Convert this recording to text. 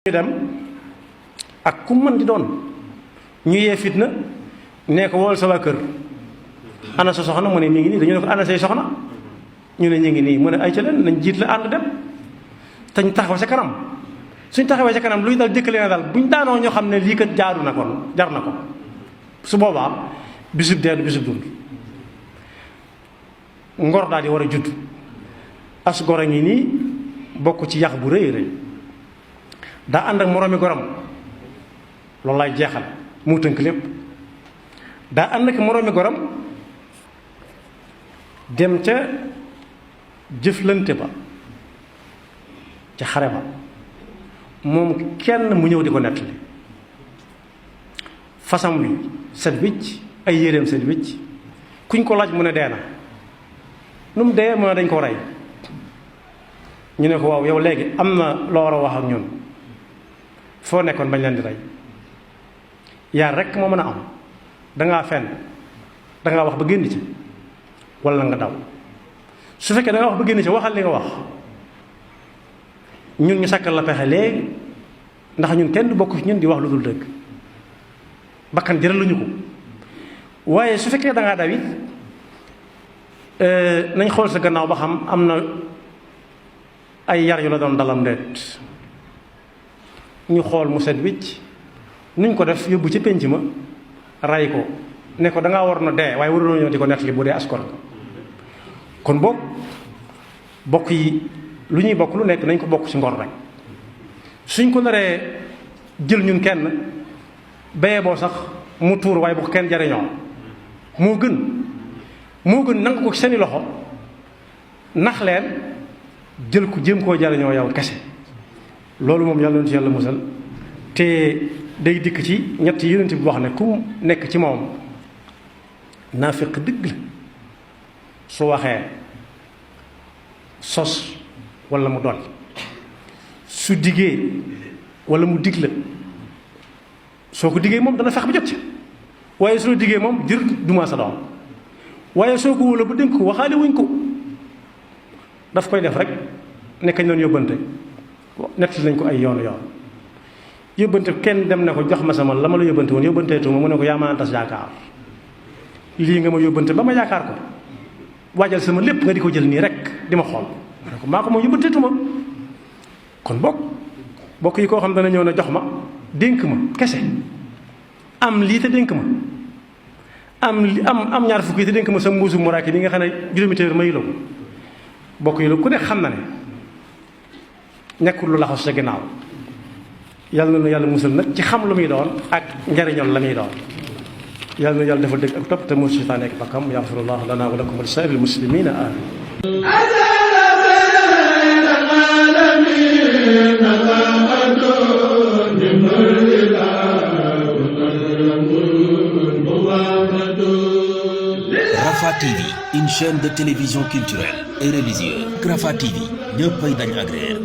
ñu dem ak ku mën di doon ñu yee fitna nee ko wool sa waa kër ana sa soxna mu ne mi ngi nii dañu ne ko ana say soxna ñu ne ñu ngi nii mu ne ay ca leen nañ jiit la ànd dem te ñu taxaw ca kanam suñ taxawee ca kanam luy dal jëkkale na dal buñ daanoo ñoo xam ne lii kat jaadu na kon jar na ko su boobaa bisub dee du bisub dund ngor daal di war a judd as gor a ngi nii bokk ci yax bu rëy rëy daa ànd ak moroomi goram loolu laay jeexal mu tënk lépp daa ànd ak moroomi goram dem ca jëflante ba ca xare ba moom kenn mu ñëw di ko nettali fasam wi set wicc ay yéreem set wicc kuñ ko laaj mu ne dee na nu mu dee mu ne dañ ko rey ñu ne ko waaw yow léegi am na loo war a wax ak ñun foo nekkoon bañ leen di rey yaar rekk moo mën a am dangaa fenn dangaa wax ba génn ci walla nga daw su fekkee dangaa wax ba génn ci waxal li nga wax ñun ñu sàkkal la pexe léegi ndax ñun kenn du bokk ci ñun di wax lu dul dëgg bakkan jëraluñu ko waaye su fekkee dangaa daw it nañ xool sa gannaaw ba xam am na ay yar yu la doon dalam ndeet ñu xool mu set wicc nuñ ko def yóbbu ci pénc ma ray ko ne ko dangaa war na dee waaye waruloo ñëw di ko nettali bu dee askor kon boog bokk yi lu ñuy bokk lu nekk nañ ko bokk ci ngor rek suñ ko naree jël ñun kenn bayee boo sax mu tuur waaye bu ko kenn jariñoo moo gën nangu ko seeni loxo nax leen jël ko jéem koo jariñoo yow kese loolu moom yàlla na ci yàlla musal te day dikk ci ñett yonent bi wax ne ku nekk ci moom naafiq dëgg la su waxee sos walla mu dolli su diggee walla mu dig la soo ko diggee moom dana fex ba jot ci waaye soo diggee moom jër duma sa doom waaye soo ko wóola ba dénk ko waxaale wuñ ko daf koy def rek nekkañ doon yóbbante nettali nañ ko ay yoonu yoon yóbbante kenn dem ne ko jox ma sama la ma la yóbbante woon yóbbanteetuma mu ne ko yaa ma tas yaakaar lii nga ma yóbbante ba ma yaakaar ko waajal sama lépp nga di ko jël nii rek di ma xool ma ne ko maa ko moom yóbbanteetuma kon bokk yi koo xam dana ñëw na jox ma dénk ma kese am lii te dénk ma am ñaar fukki te dénk ma sa mbuusu muraaki bi nga xam ne juróomi téeméer ma yiloo ko bokk yi la ku ne xam na ne nekkul lu laxas sa ginnaaw yàlla na yàlla musal nag ci xam lu muy doon ak njariñoon la muy doon yàlla na yàlla defal dëgg ak topp te mu seytaane ak bakkam yaxfirullahu lana wa lakum wa li saa'iril muslimina amin Rafah TV, une chaîne de télévision culturelle et religieuse. Rafah TV, ñëppay dañ agréer